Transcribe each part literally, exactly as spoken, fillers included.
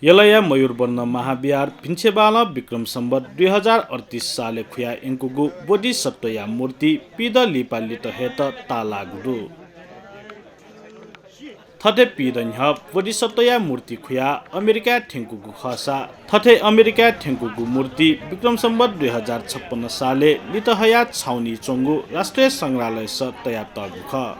यलया मयूरवर्ण महाविहार भिंछेबालं विक्रम सम्वत दुई हजार अडतीस सालय् खुयाः यंकूगु बोधिसत्वया मूर्ति पीदँ लिपा लित हयेत ताःलाःगु दु। थथे पीदँ न्ह्यः बोधिसत्वया मूर्ति खुयाः अमेरिकाय् थ्यंकूगु खःसा, थथे अमेरिकाय् थ्यंकूगु मूर्ति विक्रम सम्वत दुई हजार छप्पन्न सालय् लित हयाः छाउनी च्वंगु राष्ट्रिय संग्रहालयस तयातःगु खः।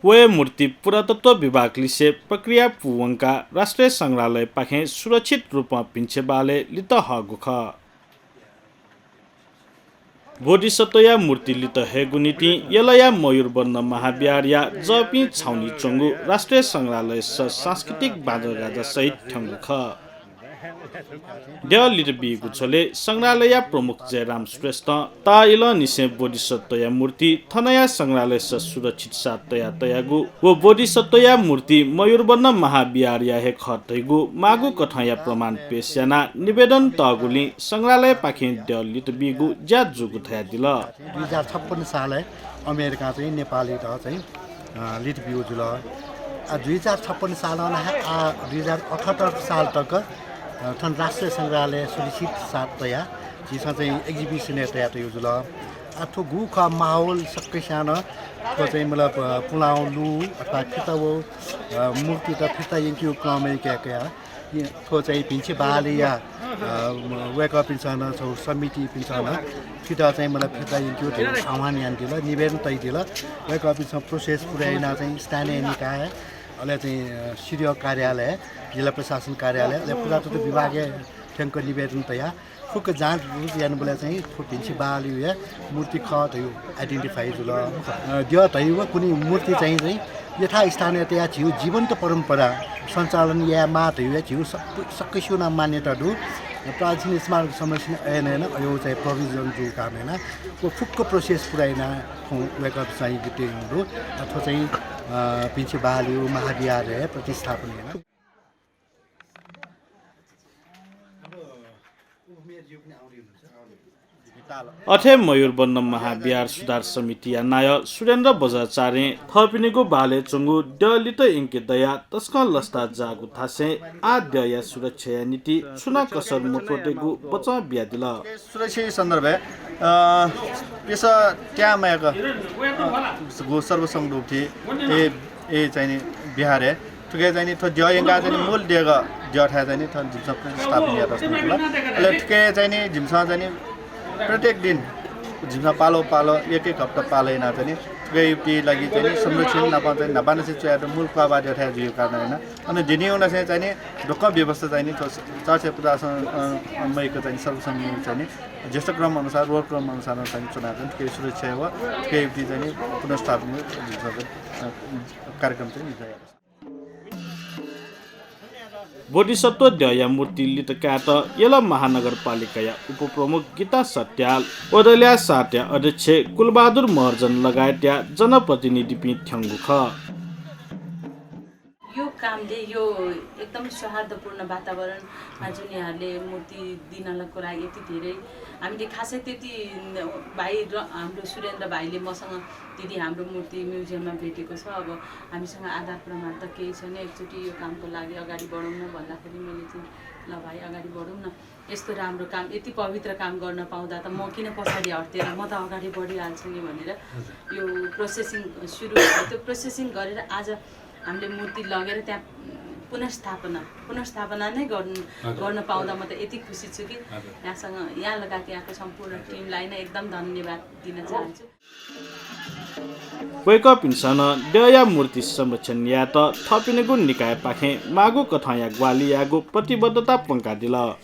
व हे मूर्ति पुरातत्व विभागलिसे प्रक्रिया पूवंकाः राष्ट्रिय संग्रहालयपाखें सुरक्षित रूपं भिंछेबालय् लित हःगु खः। बोधिसत्वया मूर्ति लित हयेगु निंतिं यलया मयूरवर्ण महाविहारया जःपिं छाउनी च्वंगु राष्ट्रिय संग्रहालयस सांस्कृतिक बाजागाजा सहित थ्यंगु खः। द्यः लित बीगु झ्वलय् संग्रहालयया प्रमुख जयराम श्रेष्ठं ताःइलंनिसें बोधिसत्वया मूर्ति थनया संग्रहालयस सुरक्षित साथ तयातयागु व बोधिसत्वया मूर्ति मयूरवर्ण महाविहारया हे खः धइगु माःगु कथंया प्रमाण पेश यानाः निवेदन तःगुलिं संग्रहालयपाखें द्यः लित बीगु ज्या जूगु धयादिल। दुई हजार छप्पन्न सालय् अमेरिकां चाहिँ नेपालयात चाहिँ, अ, लित ब्यूगु जुल। आ, दुई हजार छप्पन्न सालं नं, आ, दुई हजार अठहत्तर साल तक, अ, थन राष्ट्रिय संग्रहालय सुरक्षित साथ तयाः झीसं चाहिँ exhibition-य् तयातयागु जुल। आ, थ्व गु खः माहौल सकसिनं थ्व चाहिँ मतलब, अ, पुलांगु लु अथवा फिर्ता वःगु, अ, मूर्तित फिर्ता यंकेगु क्रमय् कयाः थ्व चाहिँ भिंछेबालया, अ, वय्कःपिन्सं नं छगू समितिपिन्सं नं फिर्ता चाहिँ मतलब फिर्ता यंकेगु धइगु आह्वान यानादिल, निवेदन तयादिल। वय्कःपिन्सं process पुरा यानाः चाहिँ स्थानीय निकाय, अले चाहिँ, अ, सिडिओ कार्यालय, जिल्ला प्रशासन कार्यालय, अले पुरातत्व विभागय् थ्यंक निवेदन तयाः फुक्क जाँचबुझ यानाबलय् चाहिँ थ्व भिंछेबालया मूर्ति खः धइगु identify जुल। अ, द्यः धइगु कुनै मूर्ति चाहिँ, चाहिँ यथास्थानीय तयाः झीगु जीवन्त परम्परा सञ्चालन यायेमाः धइगु झीगु सक-, सकसिनं मान्यता दु। प्राचीन स्मारक संरक्षण ऐनय् नं अय् चाहिँ provision जूगु कारणं नं व फुक्क process पुरा यानाः थौं वय्कःपिन्सं चाहिँ गथे यानाः दु। अ, थ्व चाहिँ, अ, भिंछेबालया महाविहारय् प्रतिस्थापन यानाः अथे मयूरवर्ण महाविहार सुधार समितिया नायः सुरेन्द्र बज्राचार्यं थःपिनिगु बालय् च्वंगु द्यः लित यंके दयाः तसकं लसता जाःगु धासें आः द्यःया सुरक्षाया निंतिं छुं नं कसर मत्वःतेगु बचं बियादिल। सुरक्षाया सन्दर्भय्, अ, पेसा त्यामय्क, अ, गु सर्वसंघ दुगु थें, ए, ए चाहिँ नि विहारय् थुके चाहिँ नि थ्व द्यः यंकाः चाहिँ नि मूल देगः द्यःथाय् चाहिँ नि थन जिमिसं प्रतिस्थापन यात। अले थुके चाहिँ नि जिमिसं चाहिँ नि प्रत्येक दिन जिमिसं पालो पालो एक एक हप्ता पालो यानाः चाहिँ नि थुके युक्ति लागि चाहिँ नि संरक्षण नाप चाहिँ न्हापांनिसें च्वयातःगु मूल क्वाबा द्यःथाय् जुइगु कारणं यानाः अन दिनिउनसे चाहिँ नि ढुक्क व्यवस्था चाहिँ नि थ्व चर्चे प्रशासन, अ, मय्क चाहिँ नि सर्वसंघ चाहिँ नि ज्येष्ठ क्रम अनुसार, रोल क्रम अनुसार चाहिँ नि च्वनाः चाहिँ नि थुके सुरक्षा व थुके युक्ति चाहिँ नि पुनर्स्थापन जिमिसं, अ, कार्यक्रम चाहिँ नि बोधिसत्व द्यःया मूर्ति लित कायेत यल महानगरपालिकाया उपप्रमुख गीता सत्याल, ओदल्या साथया अध्यक्ष कुलबहादुर महर्जन लगायतया जनप्रतिनिधिपिं थ्यंगु खः। यो कामले यो एकदम सौहार्दपूर्ण वातावरणमा जुन यहाँहरूले मूर्ति दिनको लागि यति धेरै हामीले खासै त्यति भाइ र हाम्रो सुरेन्द्र भाइले मसँग त्यति हाम्रो मूर्ति म्युजियममा भेटेको छ। अब हामीसँग आधार प्रमाण त केही छैन। एकचोटि यो कामको लागि अगाडि बढौँ न भन्दाखेरि मैले चाहिँ ल भाइ अगाडि बढौँ न। यस्तो राम्रो काम, यति पवित्र काम गर्न पाउँदा त म किन पछाडि हट्थेँ र म त अगाडि बढिहाल्छु नि भनेर यो प्रोसेसिङ सुरु भयो। त्यो प्रोसेसिङ गरेर आज हामीले मूर्ति लगेर त्यहाँ पुनर्स्थापना, पुनर्स्थापना नै गर्न, हजुर। गर्न पाउँदा म त यति खुसी छु कि हजुर। यहाँसँग, यहाँ लगायत यहाँको सम्पूर्ण टिमलाई नै एकदम धन्यवाद दिन चाहन्छु। वय्कःपिन्सं नं द्यःया मूर्ति संरक्षण यायेत थःपिनिगु निकायपाखें माःगु कथंया ग्वाहालि यायेगु प्रतिबद्धता प्वंकादिल।